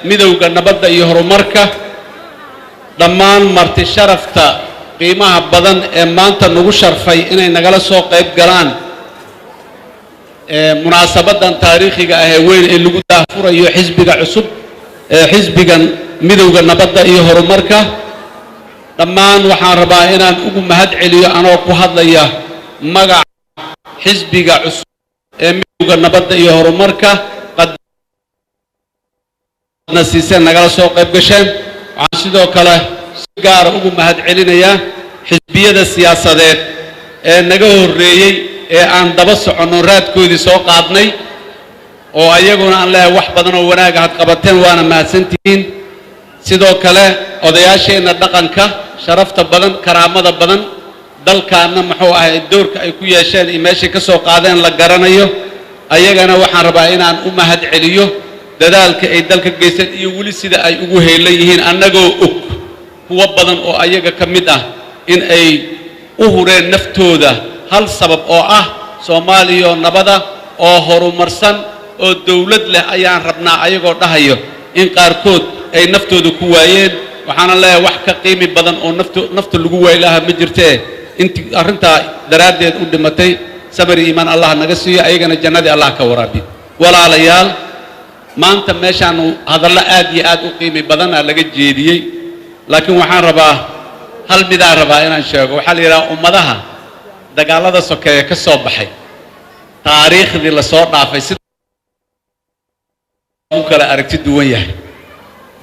Midowda Nabadda iyo Horumarka, dhammaan marti sharafta qiimaha badan ee maanta nagu sharfay inay nagala soo qayb galaan munaasabaddan taariikhiga ah ee weyn ee lagu daahfurayo xisbiga cusub ee xisbigan Midowda Nabadda iyo Horumarka, dhammaan waxaan rabaa inaan ugu mahad celiyo anoo ku hadlaya magaca xisbiga cusub ee Midowda Nabadda iyo Horumarka qadna siiseen, nagala soo qayb gasheen. Waxaan sidoo kale si gaara ugu mahad celinayaa xisbiyada siyaasadeed ee naga horreeyey ee aan daba soconno, raadkoodii soo qaadnay, oo ayaguna aan leeyahay wax badan oo wanaaga had qabateen, waana mahadsantihiin. Sidoo kale odayaasheenna dhaqanka sharafta badan, karaamada badan, dalkaanna muxuu ahay doorka ay ku yeesheen iyo meeshay ka soo qaadeen la garanayo, ayagana waxaan rabaa inaan u mahad celiyo dadaalka ay dalka geysteen iyo weli sida ay ugu heelan yihiin, annagoo og kuwo badan oo ayaga ka mid ah in ay u hureen naftooda hal sabab oo ah Soomaaliya oo nabada oo horumarsan oo dawlad leh ayaan rabnaa, ayagoo dhahayo in qaarkood ay naftooda ku waayeen. Waxaana leeyahay wax ka qiimi badan oo naftu nafta lagu waayi lahaa ma jirtee, intii arrintaa daraaddeed u dhimatay sabir iimaan Allah naga siiyo, ayagana jannadii Allah ka waraabiyo. Walaalayaal, maanta meeshaanu hadallo aad iyo aad u qiimi badana laga jeediyey, laakiin waxaan rabaa hal midaan rabaa inaan sheego. Waxaa la yidhaha ummadaha dagaallada sokeeye ka soo baxay taariikhdii lasoo dhaafay si u kala aragti duwan yahay.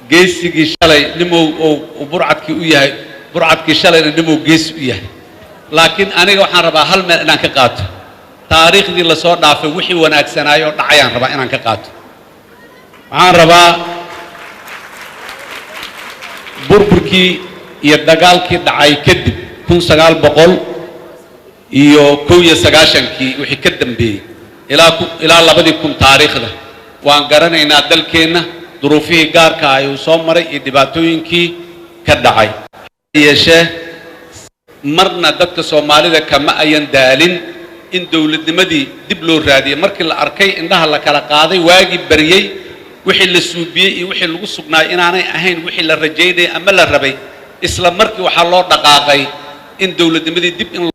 Geesigii shalay nimow uu burcadkii u yahay, burcadkii shalayna nimow geesi u yahay. Laakiin aniga waxaan rabaa hal meel inaan ka qaato taariikhdii lasoo dhaafay, wixii wanaagsanaayo oo dhacayaan rabaa inaan ka qaato. Waxaan rabaa burburkii iyo dagaalkii dhacay kadib, 1991-kii wixii ka dambeeyey ilaa 2000, taariikhda waan garanaynaa, dalkeenna duruufihii gaarka ah uu soo maray iyo dhibaatooyinkii ka dhacay. Yeeshee marna dadka Soomaalida kama ayan daalin in dowladnimadii dib loo raadiyey. Markii la arkay, indhaha la kala qaaday, waagii baryey, wixii la suubiyey iyo wixii lagu sugnaay inaanay ahayn wixii la rajaynayay ama la rabay, isla markii waxaa loo dhaqaaqay in dowladnimadii dib in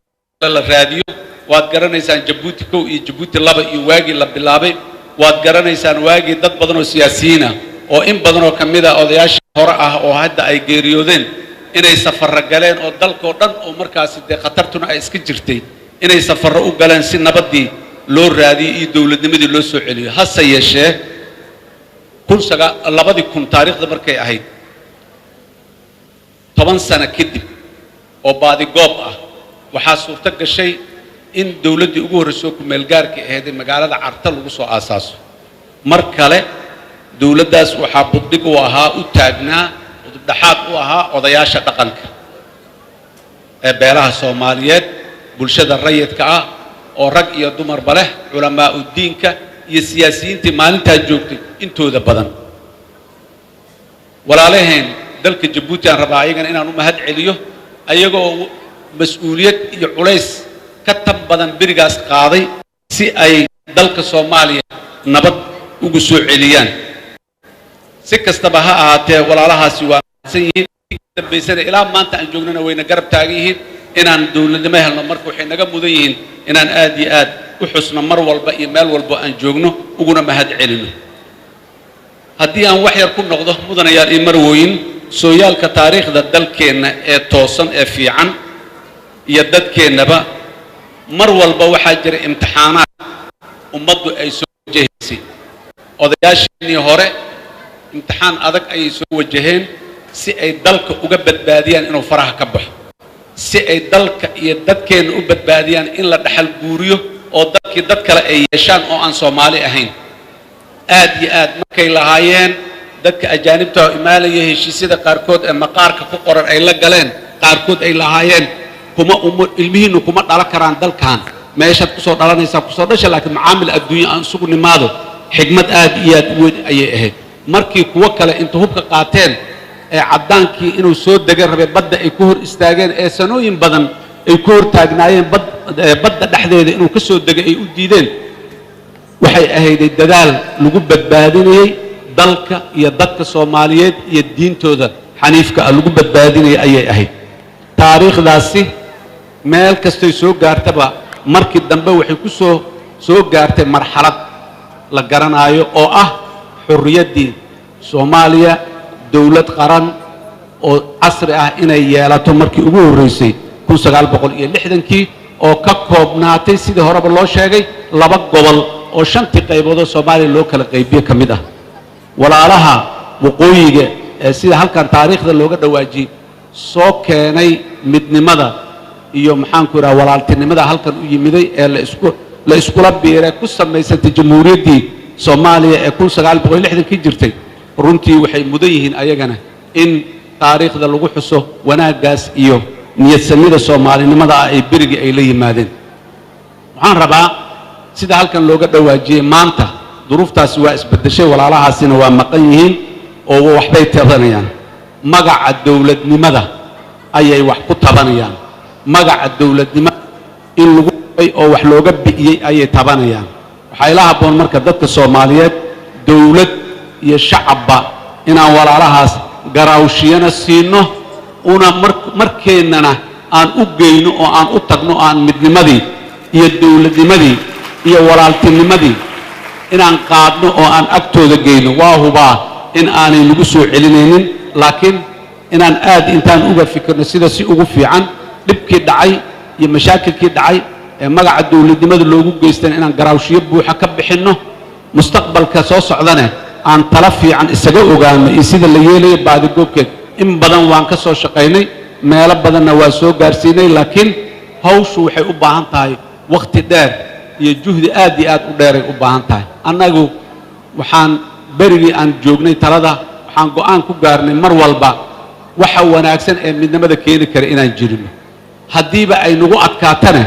la raadiyo. Waad garanaysaan Jabuuti 1 iyo Jabuuti 2 iyo waagii la bilaabay. Waad garanaysaan waagii dad badan oo siyaasiyiin ah oo in badan oo ka mid ah odayaashii hore ah oo hadda ay geeriyoodeen inay safarro galeen oo dalkoo dhan oo markaasi dee khatartuna ay iska jirtay inay safarro u galeen si nabaddii loo raadiyo iyo dowladnimadii loo soo celiyo. Hase yeeshee 2000 taariikhda markay ahayd, 10 sano kadib oo baadigoob ah, waxaa suurto gashay in dowladdii ugu horreysoo ku-meelgaarka ahayd ee magaalada Carta lagu soo aasaaso. Mar kale dowladdaas waxaa buddhig u ahaa, u taagnaa, udubdhaxaad u ahaa odayaasha dhaqanka ee beelaha Soomaaliyeed, bulshada rayidka ah oo rag iyo dumarba leh, culamaa uddiinka iyo siyaasiyiintii maalintaa joogtay intooda badan. Walaalaheen dalka Jabuuti aan rabaa ayagana inaan u mahad celiyo, ayagoo mas-uuliyad iyo culays ka tan badan berigaas qaaday si ay dalka Soomaaliya nabad ugu soo celiyaan. Si kastaba ha ahaatee, walaalahaasi waa mahadsan yihiin. Dambaysana ilaa maanta aan joognana wayna garab taagan yihiin inaan dowladnimo helno. Marka waxay naga mudan yihiin inaan aad iyo aad u xusno mar walba iyo meel walbo aan joogno, uguna mahad celino. Haddii aan wax yar ku noqdo, mudanayaal iyo marwooyin, sooyaalka taariikhda dalkeenna ee toosan ee fiican iyo dadkeennaba, mar walba waxaa jira imtixaanaad ummaddu ay soo wajahaysay. Odayaasheenii hore imtixaan adag ayay soo wajaheen si ay dalka uga badbaadiyaan inuu faraha ka baxo, si ay dalka iyo dadkeenna u badbaadiyaan in la dhaxal guuriyo oo dadkii dad kale ay yeeshaan oo aan Soomaali ahayn. Aad iyo aad markay lahaayeen dadka ajaanibta oo imaalaya, heshiisyada qaarkood ee maqaarka ku qoran ay la galeen, qaarkood ay lahaayeen kuma umu ilmihiinnu kuma dhalan karaan dalkan, meeshaad kusoo dhalanaysaa kusoo dhasha, laakiin macaamil adduunyo aan isugu nimaado. Xigmad aad iyo aad u weyn ayay ahayd. Markii kuwo kale inta hubka qaateen ee caddaankii inuu soo dega rabay badda ay ku hor istaageen, ee sanooyin badan ay ku hor taagnaayeen bad badda dhexdeeda inuu ka soo degay ay u diideen, waxay ahayday dadaal lagu badbaadinayey Dalka iyo dadka Soomaaliyeed iyo diintooda xaniifka ah lagu badbaadinaya ayay ahayd. Taariikhdaasi meel kastoy soo gaartaba, markii dambe waxay ku soo gaartay marxalad la garanaayo oo ah xorriyaddii Soomaaliya, dowlad qaran oo casri ah inay yeelato markii ugu horreysay 1960-kii, oo ka koobnaatay, sidii horeba loo sheegay, laba gobol oo shantii qayboodoo Soomaaliya loo kala qaybiye ka mid ah. Walaalaha waqooyiga ee sida halkan taariikhda looga dhawaajiyey soo keenay midnimada iyo, maxaanku idhaha, walaaltinimada halkan u yimiday ee la iskula biiray ku samaysantay Jamhuuriyaddii Soomaaliya ee 1960-kii jirtay, runtii waxay mudan yihiin ayagana in taariikhda lagu xuso wanaaggaas iyo niyadsamida soomaalinimada ah ay berigii ay la yimaadeen. Waxaan rabaa, sida halkan looga dhawaajiyey, maanta duruuftaasi waa isbeddeshay, walaalahaasina waa maqan yihiin oo waxbay tabanayaan. Magaca dowladnimada ayay wax ku tabanayaan. Magaca dowladnimada in lagu oo wax looga bi'iyey ayay tabanayaan. Waxaa ila habboon marka dadka Soomaaliyeed, dowlad iyo shacabba, inaan walaalahaas garaawshiyana siino, una markeennana aan u geyno oo aan u tagno oo aan midnimadii iyo dowladnimadii iyo walaaltinimadii inaan qaadno oo aan agtooda geyno. Waa hubaa in aanay nagu soo celinaynin, laakiin inaan aad intaan uga fikirno sida si ugu fiican dhibkii dhacay iyo mashaakilkii dhacay ee magaca dowladnimada loogu geystana inaan garaawshiyo buuxa ka bixinno, mustaqbalka soo socdane aan tala fiican isaga ogaano iyo sida la yeelayo baadigoobkeed. In badan waan ka soo shaqaynay, meelo badanna waa soo gaarsiinay, laakiin hawshu waxay u baahan tahay wakhti dheer iyo juhdi aad iyo aad u dheeray u baahan tahay. Annagu waxaan berigii aan joognay talada waxaan go'aan ku gaarnay mar walba waxa wanaagsan ee midnimada keeni kara inaan jirino, haddiiba ay nagu adkaatana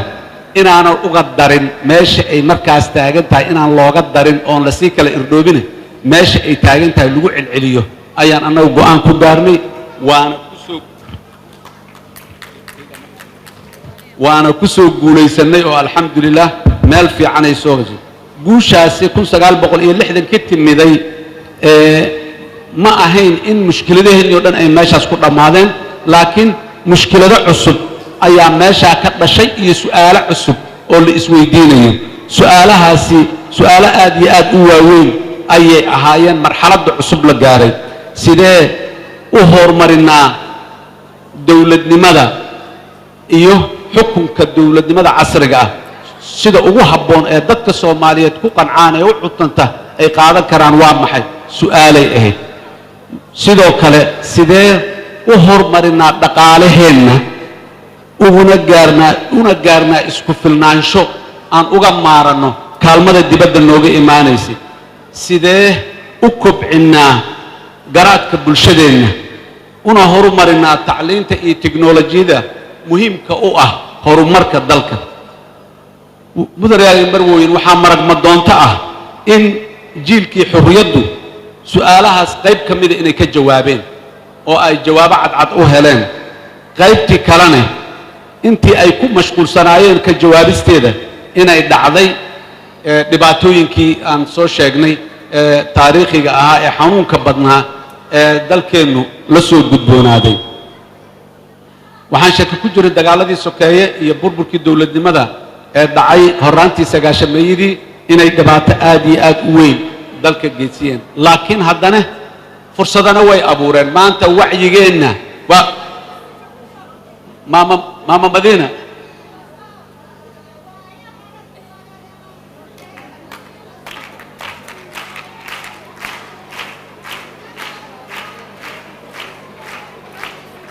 inaanan uga darin meesha ay markaas taagan tahay, inaan looga darin oon lasii kala irdhoobina, meesha ay taagan tahay lagu celceliyo ayaan annagu go'aan ku gaarnay. Waana ku soo guulaysanay oo alxamdulilah meel fiicanay soo gashay guushaasi 1960 ka timiday. Ma ahayn in mushkiladaheenii o dhan ay meeshaas ku dhammaadeen, laakiin mushkilado cusub ayaa meeshaa ka dhashay iyo su'aalo cusub oo la isweydiinayo. Su'aalahaasi su'aalo aad iyo aad u waaweyn ayay ahaayeen. Marxaladda cusub la gaaray, sidee u horumarinaa dowladnimada iyo xukunka dowladnimada casriga ah sida ugu habboon ee dadka Soomaaliyeed ku qancaan ee u cutanta ay qaadan karaan waa maxay? Su'aalay ahayd. Sidoo kale, sidee u horumarinaa dhaqaalaheenna uguna gaarnaa una gaarnaa isku filnaansho aan uga maaranno kaalmada dibadda nooga imaanaysay? Sidee u kobcinnaa garaadka bulshadeenna una horumarinaa tacliinta iyo teknolojiyada muhiimka u ah horumarka dalka? Mudanayaal, marwooyin, waxaa maragma doonto ah in jiilkii xorriyaddu su'aalahaas qayb ka mida inay ka jawaabeen oo ay jawaabo cadcad u heleen, qaybtii kalena intii ay ku mashquulsanaayeen ka jawaabisteeda inay dhacday dhibaatooyinkii aan soo sheegnay ee taariikhiga ahaa ee xanuunka badnaa ee dalkeennu la soo gudboonaaday. Waxaan shaki ku jiray dagaaladii sokeeye iyo burburkii dowladnimada ee dhacay horraantii sagaashameeyadii inay dhibaato aad iyo aad u weyn dalka geysiyeen, laakiin haddana fursadana way abuureen. Maanta wacyigeenna waa maama Madiina.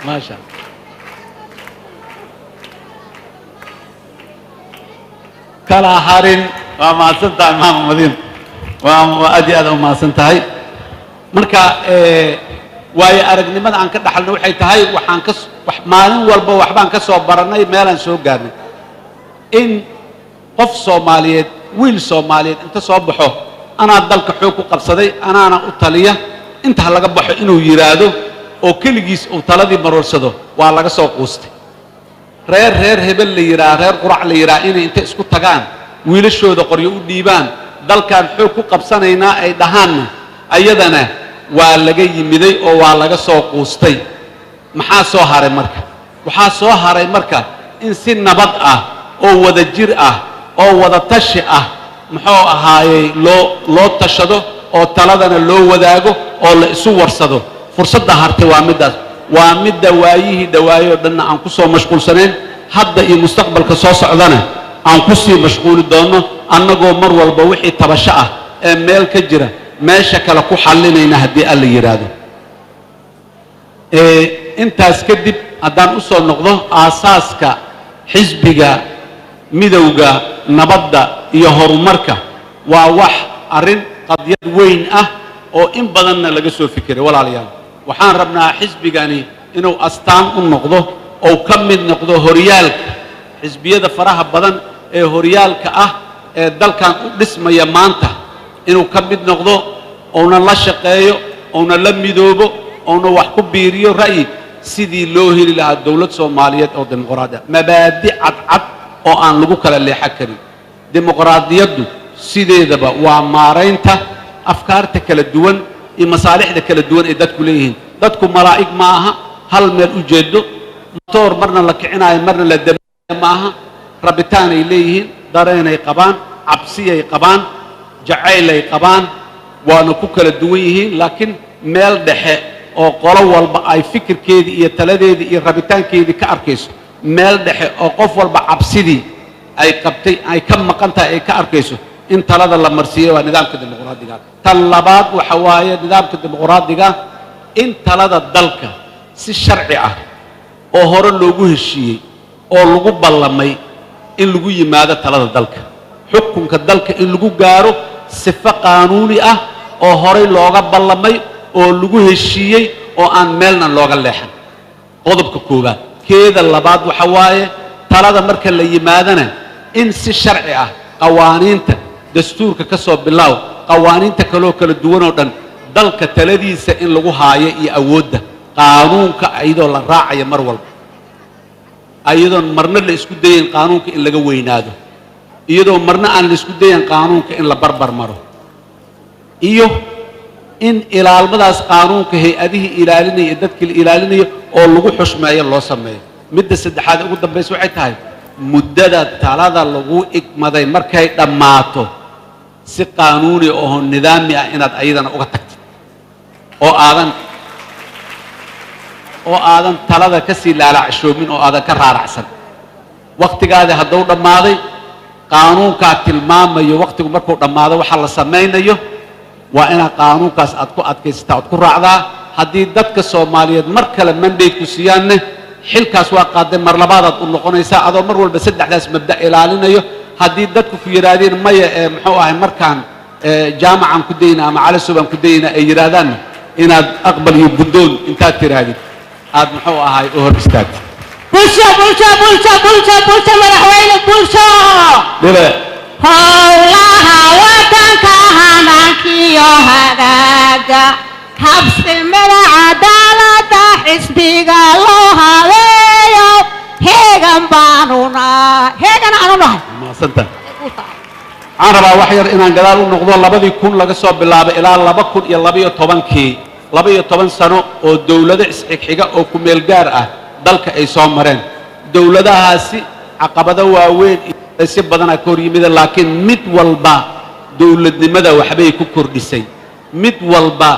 Maasha kala harin, waa mahadsan tahay maama Madiina, waa aad iyo aad u mahadsan tahay. Marka waayo aragnimada aan ka dhaxalno waxay tahay waxaan ka maalin walba waxbaan ka soo barannay meelaan soo gaarnay. In qof Soomaaliyeed, wiil Soomaaliyeed, inta soo baxo "anaa dalka xoog ku qabsaday, anaana u taliya, inta ha laga baxo" inuu yidhaahdo oo keligiis uu taladii maroorsado, waa laga soo quustay. Reer hebel la yidhaha, reer Qurac la yidhaha, inay inta isku tagaan wiilashooda qoryo u dhiibaan, "dalkaan xoog ku qabsanaynaa" ay dhahaanna, Ayadana waa laga yimiday oo waa laga soo quustay. Maxaa soo haray marka? Waxaa soo haray marka in si nabad ah oo wada jir ah oo wada tashi ah, muxuu ahaayey, loo tashado oo taladana loo wadaago oo la isu warsado. Fursadda hartay waa middaas, waa midda waayihii dhawaayoo dhanna aan ku soo mashquulsanayn, hadda iyo mustaqbalka soo socdana aan ku sii mashquuli doonno, annagoo mar walba wixii tabasho ah ee meel ka jira meesha kale ku xallinayna, haddii Alla yidhaahdo. Intaas kadib, haddaan u soo noqdo aasaaska Xisbiga Midowda Nabadda iyo Horumarka, waa wax arrin qadiyad weyn ah oo in badanna laga soo fikiray. Walaalayaal, waxaan rabnaa xisbigani inuu astaan u noqdo oo ka mid noqdo horyaalka xisbiyada faraha badan ee horyaalka ah ee dalkan u dhismaya maanta, inuu ka mid noqdo, ouna la shaqeeyo, ouna la midoobo, ouna wax ku biiriyo ra'yi sidii loo heli lahaa dowlad Soomaaliyeed oo dimuqraadi ah, mabaadi cadcad oo aan lagu kala leexan karin. Dimuqraadiyaddu sideedaba waa maaraynta afkaarta kala duwan iyo masaalixda kala duwan ay dadku leeyihiin. Dadku malaa'ig ma aha hal meel u jeedo, matoor marna la kicinaayo marna la damayo ma aha. Rabitaanay leeyihiin, dareenay qabaan, cabsiyay qabaan, jacaylay qabaan, waana ku kala duwan yihiin. Laakiin meel dhexe oo qolo walba ay fikirkeedii iyo taladeedii iyo rabitaankeedii ka arkayso, meel dhexe oo qof walba cabsidii ay qabtay ay ka maqan tahay ay ka arkayso, in talada la marsiiyo waa nidaamka dimuqraadiga. Tan labaad waxa waaye nidaamka dimuqraadiga in talada dalka si sharci ah oo hore loogu heshiiyey oo lagu ballamay in lagu yimaado talada dalka, xukunka dalka in lagu gaaro sifo qaanuuni ah oo horay looga ballamay oo lagu heshiiyey oo aan meelna looga leexan, qodobka koowaad. Keeda labaad waxa waaye talada marka la yimaadana in si sharci ah qawaaniinta dastuurka ka soo bilaaw, qawaaniinta kaloo kala duwan oo dhan, dalka taladiisa in lagu haayo iyo awoodda qaanuunka iyadoo la raacayo mar walba, iyadoon marna la isku dayayn qaanuunka in laga weynaado, iyadoo marna aan la isku dayayn qaanuunka in la barbar maro, iyo in ilaalmadaas qaanuunka hay-adihii ilaalinaya iyo dadkii la ilaalinayo oo lagu xushmeeyo loo sameeyo. Midda saddexaad ugu dambaysa waxay tahay muddada talada lagu igmaday markay dhammaato, si qaanuuni oo nidaami ah inaad ayadana uga tagtid oo aadan talada ka sii laalaacshoomin oo aadan ka raaracsan. Wakhtigaadii hadduu dhammaaday, qaanuunkaa tilmaamayo wakhtigu markuu dhammaado waxa la samaynayo, waa inaad qaanuunkaas aad ku adkaysataa, ood ku raacdaa. Haddii dadka Soomaaliyeed mar kale mandate-ku siiyaanne, xilkaas waa qaaday, mar labaadaad u noqonaysaa adoo mar walba saddexdaas mabda ilaalinayo. Haddii dadku ku yidhaahdeen maya, ee muxuu ahay, markaan Jaamacan ku dayna ama Calasow baan ku dayna ay yidhaahdaanna, inaad aqbal iyo guddoon intaad tidhaahdid aad muxuu ahay u hor istaagtid. Bulsho, bulsho, bulsho, bulsho, bulsho, madaxweyne, bulsho. Dhibe. Howlaha wadanka, hanaankiyo hagaaga, habsimada cadaalada xisbiga loo habeeyo, heegan baanu nahay, heegan aanu nahay. Mahadsanta. Waxaan rabaa wax yar inaan gadaal u noqdo. 2000 laga soo bilaabay ilaa 2012-kii, 12 sano oo dowlado isxigxiga oo kumeel gaar ah dalka ay soo mareen. Dowladahaasi caqabado waaweyn iyo si badanaa ka hor yimida, laakiin mid walba dowladnimada waxbay ku kordhisay. Mid walba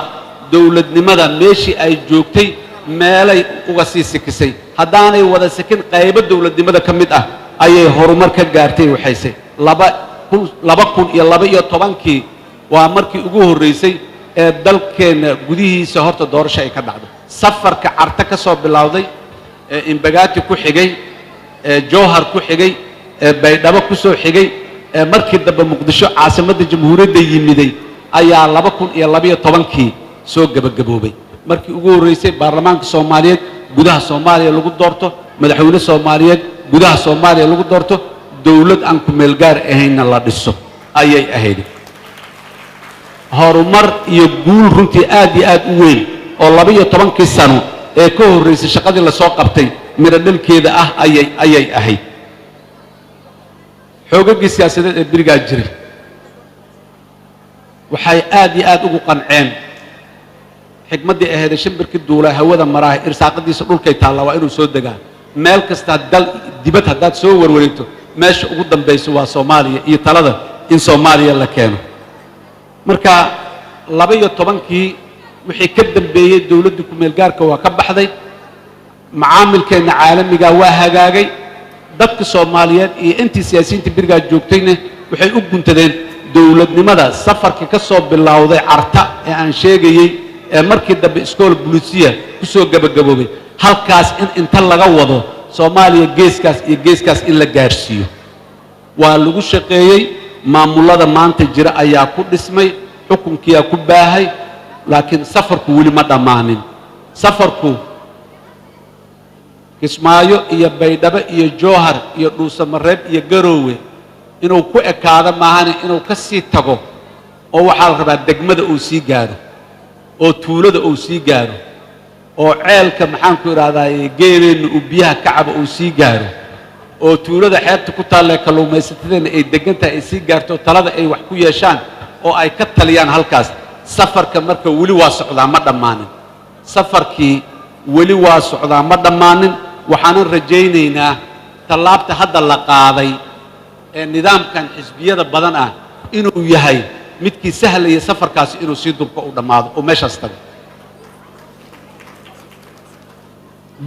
dowladnimada meeshii ay joogtay meelay uga sii sikisay. Haddaanay wada sikin, qaybo dowladnimada ka mid ah ayay horumar ka gaartay. Waxaysay 2012-kii waa markii ugu horreysay ee dalkeenna gudihiisa horta doorasho ay ka dhacdo. Safarka Carta ka soo bilowday, ee Imbagaati ku xigay, ee Jowhar ku xigay, ee Baydhabo ku soo xigay, ee markii dambe Muqdisho caasimadda jamhuuriyadda yimiday, ayaa 2012-kii soo gebagaboobay. Markii ugu horreysay baarlamaanka Soomaaliyeed gudaha Soomaaliya lagu doorto, madaxweyne Soomaaliyeed gudaha Soomaaliya lagu doorto, dowlad aan ku meelgaar ahaynna la dhiso ayay ahayd. Horumar iyo guul runtii aad iyo aad u weyn oo 12-kii sano ee ka horreysay shaqadii lasoo qabtay midho dhalkeeda ah ayay ahayd. Xoogaggii siyaasadeed ee berigaa jiray waxay aad iyo aad ugu qanceen Xikmaddii aheede shimbirkii duulaa hawada maraaha, irsaaqadiisa dhulkay taallaa, waa inuu soo degaa. Meel kastaa dal dibad haddaad soo warwareegto, meesha ugu dambayso waa Soomaaliya iyo talada in Soomaaliya la keeno. Marka 12-kii wixii ka dambeeyey, dowladdii ku-meelgaarka waa ka baxday, macaamilkeenna caalamiga waa hagaagay. Dadka Soomaaliyeed iyo intii siyaasiyiinta berigaa joogtayna waxay u guntadeen dowladnimada. Safarkii ka soo bilowday Carta ee aan sheegayey ee markii dambe Iskool Bulisiya ku soo gebagaboobay, halkaas in inta laga wado Soomaaliya geeskaas iyo geeskaas in la gaarsiiyo waa lagu shaqeeyey. Maamullada maanta jira ayaa ku dhismay, xukunkiyaa ku baahay, laakiin safarku weli ma dhammaanin. Safarku Kismaayo iyo Baydhabo iyo Jowhar iyo Dhuusamareeb iyo Garoowe inuu ku ekaado maahane, inuu ka sii tago oo waxaa la rabaa degmada uu sii gaaro oo tuulada uu sii gaaro oo ceelka, maxaanku idhahdaa, geeleenna uu biyaha ka cabo uu sii gaaro, oo tuulada xeebta ku taallee kalluumaysatadeenna ay deggan tahay ay sii gaarto, talada ay wax ku yeeshaan oo ay ka taliyaan halkaas. Safarka marka weli waa socdaa, ma dhammaanin. Safarkii weli waa socdaa, ma dhammaanin. Waxaanan rajaynaynaa tallaabta hadda la qaaday ee nidaamkan xisbiyada badan ah inuu yahay midkii sahlaya safarkaasi inuu sii durko, u dhammaado oo meeshaas tago.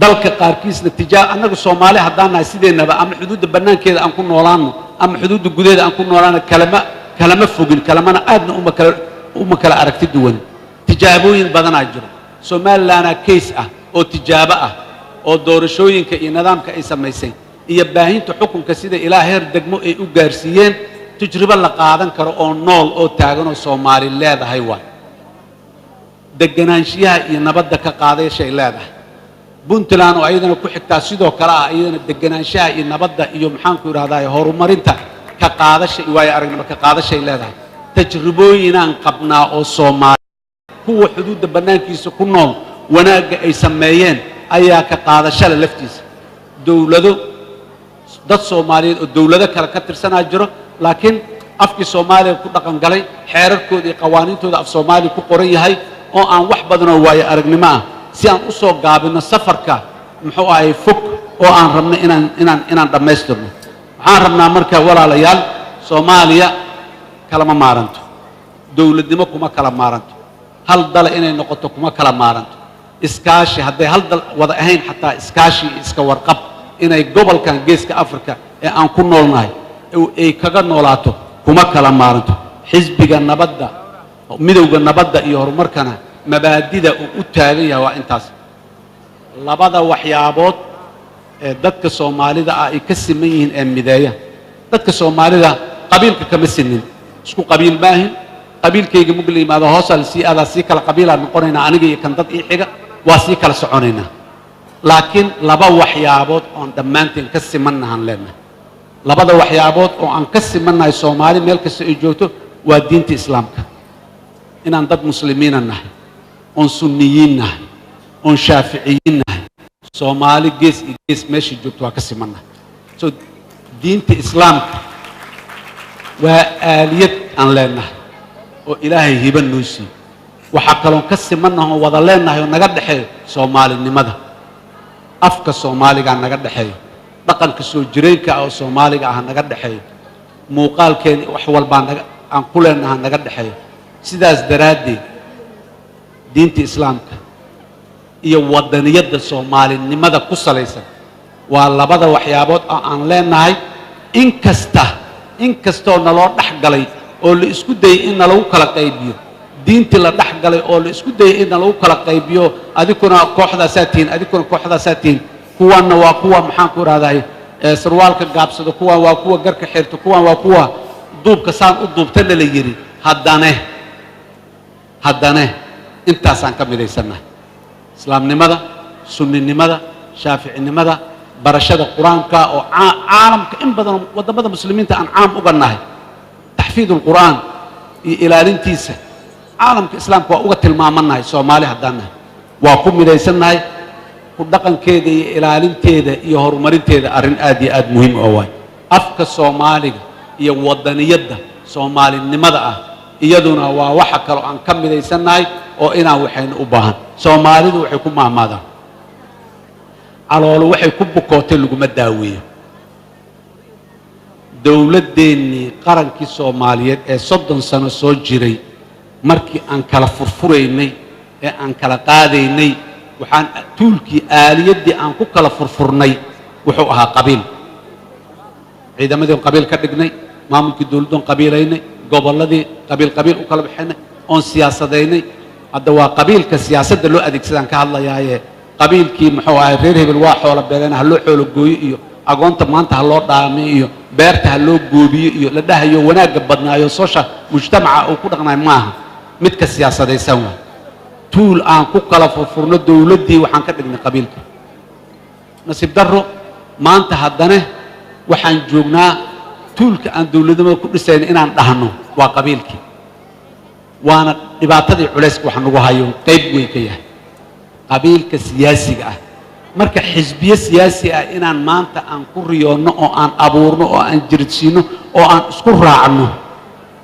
Dalka qaarkiisna tijaa annaga Soomaali haddaan nahay, sideennaba ama xuduudda bannaankeeda aan ku noolaanno ama xuduudda gudaheeda aan ku noolaano, kalama fogin, kalamana aadna uma kala aragti duwan. Tijaabooyin badanaa jiro. Somalilanaa case ah oo tijaabo ah oo doorashooyinka iyo nidaamka ay samaysay iyo baahinta xukunka sida ilaa heer degmo ay u gaarsiiyeen, tajribo la qaadan karo oo nool oo taagan oo Soomaali leedahay. Waay deganaanshiyaha iyo nabadda ka qaadashay leedahay. Puntland oo ayadana ku xigtaa sidoo kale ah, iyadana deganaanshaha iyo nabadda iyo, maxaanku idhahdaa, horumarinta ka qaadasha iyo waayo aragnimo ka qaadashay leedahay. Tajribooyinaan qabnaa oo Soomaali kuwa xuduudda bannaankiisa ku nool wanaagga ay sameeyeen ayaa ka qaadashale laftiisa. Dowlado, dad Soomaaliyeed oo dowlado kale ka tirsanaa jiro, laakiin afkii Soomaaliya ku dhaqan galay, xeerarkooda iyo qawaaniintooda af Soomaaliya ku qoran yahay, oo aan wax badanoo waayo aragnimo ah si aan u soo gaabino safarka, muxuu ahay, fog oo aan rabno inaan dhammaystirno. Waxaan rabnaa marka, walaalayaal, Soomaaliya kalama maaranto dowladnimo, kuma kala maaranto hal dala inay noqoto, kuma kala maaranto iskaashi. Hadday hal dal wada ahayn, xataa iskaashi iyo iska warqab inay gobolkan Geeska Africa ee aan ku noolnahay ay kaga noolaato kuma kala maaranto. Xisbiga Nabadda, Midowda Nabadda iyo Horumarkana mabaadida uu u taagan yahay waa intaas. Labada waxyaabood ee dadka Soomaalida ah ay ka siman yihiin ee mideeya dadka Soomaalida, qabiilka kama sinin, isku qabiil maahin. Qabiilkayga mug la yimaado, hoosaa la sii aadaa, sii kala qabiilaa noqonaynaa, aniga iyo kan dad ii xiga waa sii kala soconaynaa. Laakiin laba waxyaabood oon dhammaanteen ka simannahan leenahay, labada waxyaabood oo aan ka simannahay Soomaali meel kasta ay joogto, waa diinta Islaamka, inaan dad muslimiina nahay, oon sunniyiin nahay, oon shaaficiyiin nahay. Soomaali gees iyo gees meeshay joogto waa ka simannahay. So diinta Islaamka waa aaliyad aan leenahay oo Ilaahay hiba noo siiye. Waxaa kaloon ka simannahay oo wada leenahay oo naga dhexeeyo soomaalinimada. Afka Soomaaligaa naga dhexeeyo, dhaqanka soo jireenka ah oo Soomaaliga ah naga dhexeeyo, muuqaalkeena wax walbaa naga aan ku leenaha naga dhexeeyo. Sidaas daraaddeed diinta Islaamka iyo wadaniyadda soomaalinimada ku salaysan waa labada waxyaabood oo aan leenahay. In kastoo naloo dhex galay oo la isku dayay in nalagu kala qaybiyo, diintii la dhex galay oo la isku dayay in nalagu kala qaybiyo, adikuna kooxdaasaa tihiin, adikuna kooxdaasaa tihiin, kuwanna waa kuwa, maxaan ku idhahdaay, sarwaalka gaabsado, kuwan waa kuwa garka xirto, kuwan waa kuwa duubka saan u duubtana la yidhi, haddane intaasaan ka midaysannahay: islaamnimada, sunninimada, shaaficinimada, barashada Qur-aanka oo caalamka in badanoo waddamada muslimiinta aan caam uga nahay, taxfiid alqur'aan iyo ilaalintiisa caalamka islaamka waa uga tilmaamannahay. Soomaali haddaan nahay waa ku midaysannahay ku dhaqankeeda iyo ilaalinteeda iyo horumarinteeda. Arrin aad iyo aad muhiim oo waay afka Soomaaliga iyo wadaniyadda soomaalinimada ah, iyaduna waa waxa kaloo aan ka midaysannahay oo inaan waxaynu u baahan. Soomaalidu waxay ku maahmaadaan, caloolo waxay ku bukootay laguma daaweeyo. Dowladdeennii qarankii Soomaaliyeed ee 30 sano soo jiray, markii aan kala furfuraynay ee aan kala qaadaynay, waxaan tuulkii aaliyaddii aan ku kala furfurnay wuxuu ahaa qabiil. Ciidamadii oon qabiil ka dhignay, maamulkii dowladdoon qabiilaynay, gobolladii qabiil qabiil u kala baxaynay oon siyaasadaynay. Hadda waa qabiilka siyaasadda loo adeegsadaan ka hadlayaaye. Qabiilkii muxuu ahay, reer hebel waa xoolo beeleen, ha loo xoolo gooyo, iyo agoonta maanta ha loo dhaamiyo, iyo beerta ha loo goobiyo, iyo la dhahayo wanaagga badnaayo soosha mujtamaca uu ku dhaqnayo maaha, midka siyaasadaysan waa tuul aan ku kala furfurno. Dowladdii waxaan ka dhignay qabiilka. Nasiib darro, maanta haddana waxaan joognaa tuulka aan dowladnimada ku dhisayna inaan dhahno waa qabiilkii, waana dhibaatadii culayska wax nagu hayo qayb weyn ka yahay qabiilka siyaasiga ah. Marka xisbiyo siyaasi ah inaan maanta aan ku riyoonno oo aan abuurno oo aan jiridsiinno oo aan isku raacno,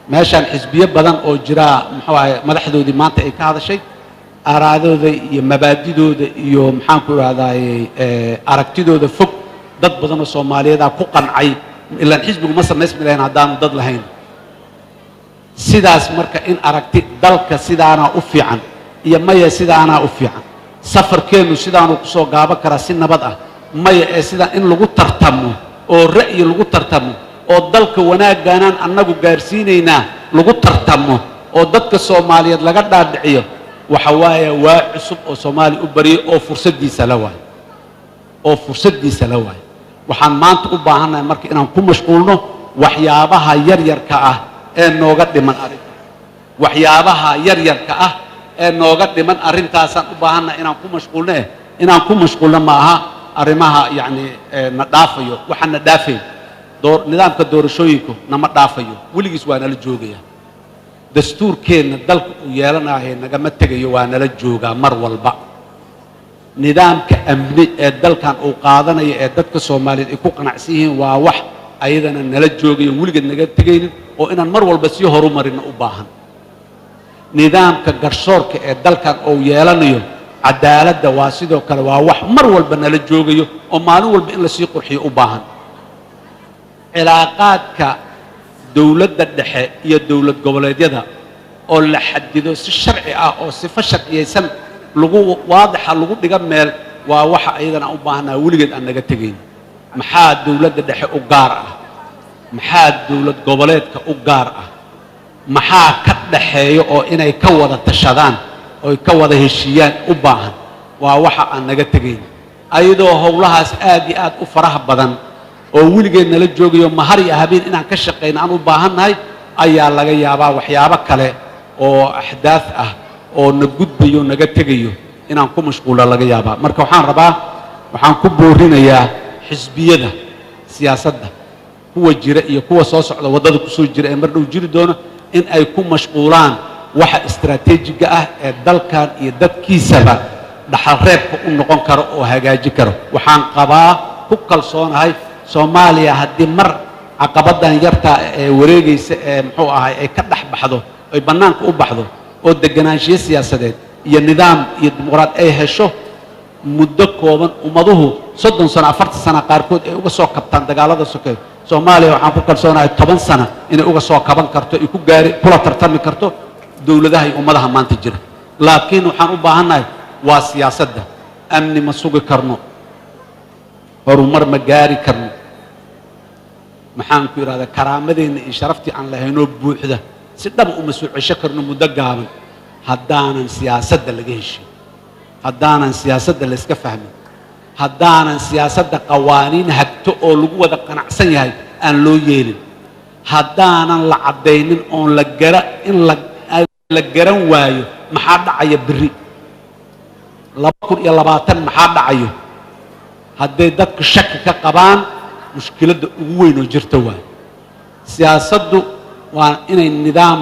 meeshaan xisbiyo badan oo jiraa, muxuu ahay, madaxdoodii maanta ay ka hadashay aaraadooda iyo mabaadidooda iyo, maxaan ku idhahdaaye, aragtidooda fog. Dad badan oo Soomaaliyeedaa ku qancay, ilaan xisbigu ma samaysmi lahayn haddaanu dad lahayn sidaas. Marka in aragti dalka sidaanaa u fiican iyo maya sidaanaa u fiican, safarkeennu sidaanuu kusoo gaaban karaa si nabad ah, maya ee sidaa, in lagu tartamo oo ra'yi lagu tartamo oo dalka wanaaggaanaan annagu gaarsiinaynaa lagu tartamo oo dadka Soomaaliyeed laga dhaadhiciyo, waxa waaye waa cusub oo Soomaaliya u baryay oo fursaddiisa la waayo, oo fursaddiisa la waayo. Waxaan maanta u baahannahay marka inaan ku mashquulno waxyaabaha yaryarka ah ee nooga dhiman arrinta, waxyaabaha yaryarka ah ee nooga dhiman arrintaasaan u baahannahay inaan ku mashquulno. Inaan ku mashquulno ma aha arrimaha yacni na dhaafayo. Waxaan na dhaafayn door nidaamka doorashooyinku nama dhaafayo, weligiis waa nala joogaya. Dastuurkeenna dalka uu yeelanayo nagama tegayo, waa nala joogaa mar walba. Nidaamka amni ee dalkan uu qaadanayo ee dadka Soomaaliyeed ay ku qanacsan yihiin waa wax ayadana nala joogayo, weligeed naga tegaynin, oo inaan mar walba sii horumarino u baahan. Nidaamka garsoorka ee dalkan uu yeelanayo, cadaaladda, waa sidoo kale, waa wax mar walba nala joogayo oo maalin walba in lasii qurxiyo u baahan. Cilaaqaadka dowladda dhexe iyo dowlad goboleedyada oo la xadido si sharci ah oo sifo sharciyaysan lagu waadixa lagu dhiga meel, waa waxa ayadana u baahannaha, weligeed aan naga tegayn. Maxaa dowladda dhexe u gaar ah? Maxaa dowlad goboleedka u gaar ah? Maxaa ka dhaxeeya oo inay ka wada tashadaan oy ka wada heshiiyaan u baahan? Waa waxa aan naga tegayn. Ayadoo howlahaas aad iyo aad u faraha badan oo weligeed nala joogayo, mahar iyo habeen inaan ka shaqayno aan u baahannahay, ayaa laga yaabaa waxyaabo kale oo axdaaf ah oo na gudbayo, naga tegayo, inaan ku mashquulo laga yaabaa. Marka waxaan rabaa, waxaan ku boorinayaa xisbiyada siyaasadda, kuwa jira iyo kuwa soo socda, waddada kusoo jira ee mar dhow jiri doona, in ay ku mashquulaan waxa istaraatiijiga ah ee dalkan iyo dadkiisaba dhaxalreebka u noqon karo oo hagaajin karo. Waxaan qabaa, ku kalsoonahay, Soomaaliya haddii mar caqabadan yartaa ee wareegaysa ee muxuu ahay ay ka dhex baxdo, ay bannaanka u baxdo, oo deganaanshiyo siyaasadeed iyo nidaam iyo dimuqraad ay hesho muddo kooban, ummaduhu 30 sano, 40 sano qaarkood ay uga soo kabtaan dagaalada sokeeye, Soomaaliya waxaan ku kalsoonahay 10 sano inay uga soo kaban karto, ay ku gaari kula tartami karto dowladaha iyo ummadaha maanta jira. Laakiin waxaan u baahannahay waa siyaasadda. Amni ma sugi karno, horumar ma gaari karno, maxaan ku idhahdaa, karaamadeenna iyo sharaftii aan lahaynoo buuxda si dhaba uma soo cesho karno muddo gaaban haddaanan siyaasadda laga heshin, haddaanan siyaasadda la iska fahmin, haddaanan siyaasadda qawaaniin hagto oo lagu wada qanacsan yahay aan loo yeelin, haddaanan la caddaynin oon la gara in la garan waayo maxaa dhacaya berri 2020, maxaa dhacayo hadday dadku shaki ka qabaan. Mushkiladda ugu weyn oo jirta waayo siyaasaddu waa inay nidaam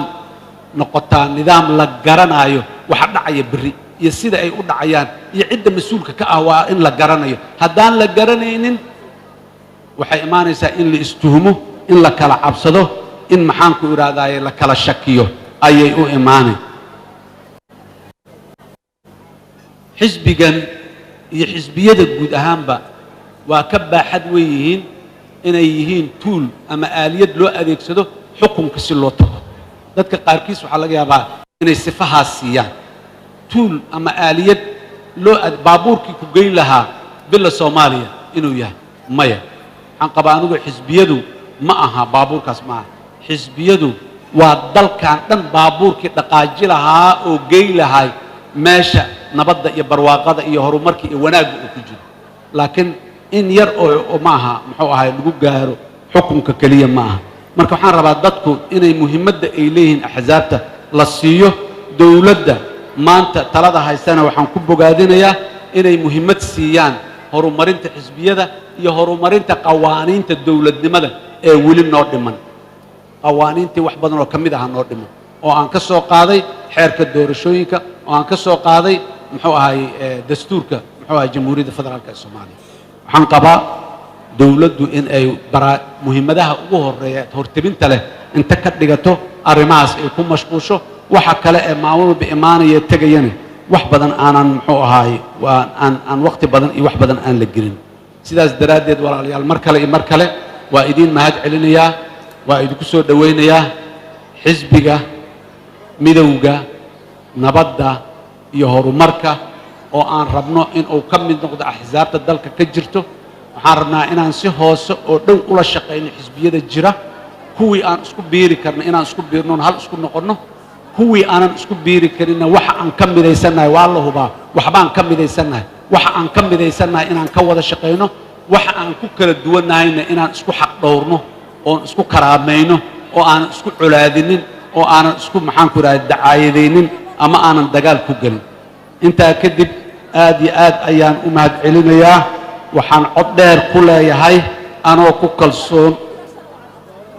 noqotaa, nidaam la garanayo waxa dhacaya berri iyo sida ay u dhacayaan iyo cidda mas-uulka ka ah, waa in la garanayo. Haddaan la garanaynin, waxay imaanaysaa in la istuhumo, in la kala cabsado, in, maxaan ku idhahdaaye, la kala shakiyo ayay u imaanay. Xisbigan iyo xisbiyada guud ahaanba waa ka baaxad weyn yihiin inay yihiin tuul ama aaliyad loo adeegsado xukunka si loo tago. Dadka qaarkiis waxaa laga yaabaa inay sifahaas siiyaan tuul ama aaliyad loo baabuurkii ku geyn lahaa Villa Soomaaliya inuu yahay. Maya, waxaan qabaa anigu xisbiyadu ma aha baabuurkaas, ma aha. Xisbiyadu waa dalkan dhan baabuurkii dhaqaaji lahaa oo geyn lahay meesha nabadda iyo barwaaqada iyo horumarka iyo wanaagga uu ku jiro. Laakiin in yar oo ma aha, muxuu ahay, lagu gaaro xukunka keliya ma aha. Marka waxaan rabaa dadku inay muhiimadda ay leeyihiin axsaabta la siiyo. Dowladda maanta talada haysana waxaan ku bogaadinayaa inay muhiimad siiyaan horumarinta xisbiyada iyo horumarinta qawaaniinta dowladnimada ee weli noo dhiman. Qawaaniintii wax badan oo ka mid aha noo dhiman, oo aan ka soo qaaday xeerka doorashooyinka, oo aan ka soo qaaday, muxuu ahay, dastuurka, muxuu ahay, Jamhuuriyadda Federaalka ee Soomaaliya. Waxaan qabaa dowladdu in ay bara muhiimadaha ugu horeeya hortebinta leh inta ka dhigato arrimahaas ay ku mashquusho. Waxa kale ee maalin walba imaanaya tegayana wax badan aanan, muxuu ahaay, waa aan waqti badan iyo wax badan aan la gelin. Sidaas daraaddeed, walaalayaal, mar kale iyo mar kale waa idiin mahad celinayaa, waa idinku soo dhowaynayaa Xisbiga Midowga Nabadda iyo Horumarka, oo aan rabno in uu ka mid noqdo axsaabta dalka ka jirto. Waxaan rabnaa inaan si hoose oo dhow ula shaqayno xisbiyada jira, kuwii aan isku biiri karno inaan isku biirno, hal isku noqonno, kuwii aanan isku biiri karinna waxa aan ka midaysannahay waa la hubaa, waxbaan ka midaysannahay, waxa aan ka midaysannahay inaan ka wada shaqayno, waxa aan ku kala duwannahayna inaan isku xaq dhowrno oon isku karaamayno oo aanan isku colaadinin oo aanan isku, maxaan ku idhahda, dacaayadaynin ama aanan dagaal ku gelin. Intaa kadib, aad iyo aad ayaan u mahad celinayaa. Waxaan cod dheer ku leeyahay, anoo ku kalsoon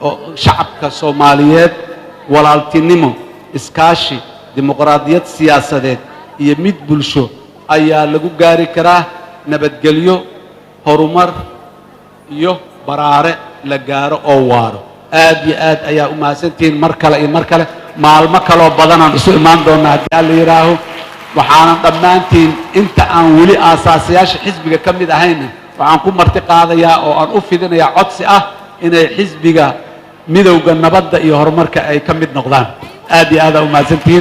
oo shacabka Soomaaliyeed, walaaltinimo, iskaashi, dimuqraadiyad siyaasadeed iyo mid bulsho ayaa lagu gaari karaa nabadgelyo, horumar iyo baraare la gaaro oo waaro. Aad iyo aad ayaa u mahadsantihiin mar kale iyo mar kale. Maalmo kaloo badanaan isu imaan doonnaa haddii Alla yidhaaho. Waxaanan dhammaantiin, inta aan weli aasaasayaasha xisbiga ka mid ahayna, waxaan ku marti qaadayaa oo aan u fidinayaa codsi ah inay Xisbiga Midowga Nabadda iyo Horumarka ay ka mid noqdaan. Aad iyo aad aa u mahadsantihiin.